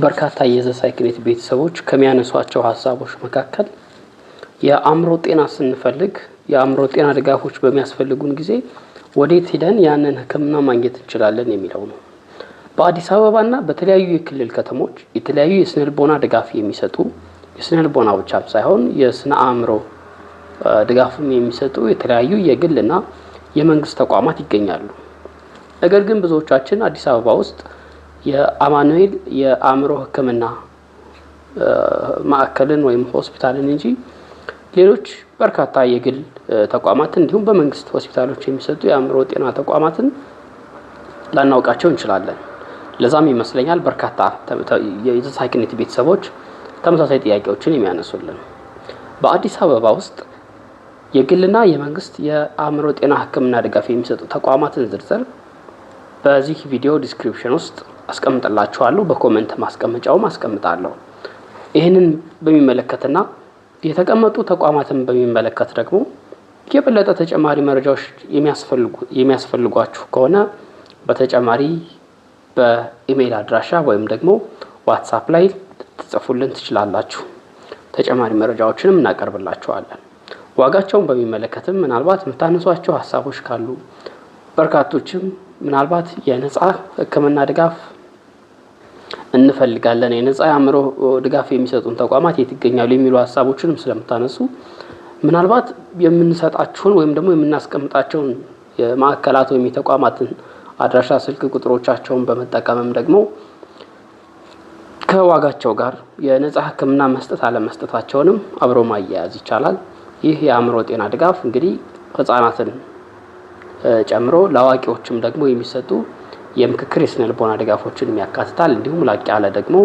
በርካታ የዘ ቤተሰቦች ከሚያነሷቸው ሀሳቦች መካከል የአእምሮ ጤና ስንፈልግ፣ የአእምሮ ጤና ድጋፎች በሚያስፈልጉን ጊዜ ወዴት ሂደን ያንን ሕክምና ማግኘት እንችላለን የሚለው ነው። በአዲስ አበባና በተለያዩ የክልል ከተሞች የተለያዩ የስነልቦና ድጋፍ የሚሰጡ፣ የስነልቦና ብቻም ሳይሆን የስነ አእምሮ ድጋፍም የሚሰጡ የተለያዩ የግልና የመንግስት ተቋማት ይገኛሉ። ነገር ግን ብዙዎቻችን አዲስ አበባ ውስጥ የአማኑኤል የአእምሮ ሕክምና ማዕከልን ወይም ሆስፒታልን እንጂ ሌሎች በርካታ የግል ተቋማት እንዲሁም በመንግስት ሆስፒታሎች የሚሰጡ የአእምሮ ጤና ተቋማትን ላናውቃቸው እንችላለን። ለዛም ይመስለኛል በርካታ የዘ ቤተሰቦች ተመሳሳይ ጥያቄዎችን የሚያነሱልን። በአዲስ አበባ ውስጥ የግልና የመንግስት የአእምሮ ጤና ሕክምና ድጋፍ የሚሰጡ ተቋማትን ዝርዝር በዚህ ቪዲዮ description ውስጥ አስቀምጥላችኋለሁ። በ comment ማስቀመጫውም አስቀምጣለሁ። ይህንን በሚመለከትና የተቀመጡ ተቋማትን በሚመለከት ደግሞ የበለጠ ተጨማሪ መረጃዎች የሚያስፈልጓችሁ ከሆነ በተጨማሪ በኢሜይል አድራሻ ወይም ደግሞ ዋትሳፕ ላይ ትጽፉልን ትችላላችሁ። ተጨማሪ መረጃዎችንም እናቀርብላችኋለን። ዋጋቸውን በሚመለከትም ምናልባት የምታነሷቸው ሀሳቦች ካሉ፣ በርካቶችም ምናልባት የነፃ ሕክምና ድጋፍ እንፈልጋለን፣ የነፃ የአእምሮ ድጋፍ የሚሰጡን ተቋማት የት ይገኛሉ የሚሉ ሀሳቦችንም ስለምታነሱ፣ ምናልባት የምንሰጣችሁን ወይም ደግሞ የምናስቀምጣቸውን የማዕከላት ወይም የተቋማትን አድራሻ፣ ስልክ ቁጥሮቻቸውን በመጠቀምም ደግሞ ከዋጋቸው ጋር የነፃ ሕክምና መስጠት አለመስጠታቸውንም አብሮ ማያያዝ ይቻላል። ይህ የአእምሮ ጤና ድጋፍ እንግዲህ ህጻናትን ጨምሮ ለአዋቂዎችም ደግሞ የሚሰጡ የምክክር የስነ ልቦና ድጋፎችን ያካትታል። እንዲሁም ላቅ ያለ ደግሞ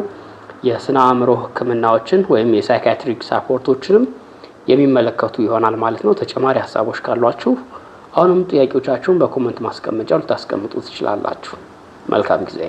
የስነ አእምሮ ህክምናዎችን ወይም የ psychiatric support ኦችንም የሚመለከቱ ይሆናል ማለት ነው። ተጨማሪ ሀሳቦች ካሏችሁ አሁንም ጥያቄዎቻችሁን በ comment ማስቀመጫው ልታስቀምጡ ትችላላችሁ። መልካም ጊዜ።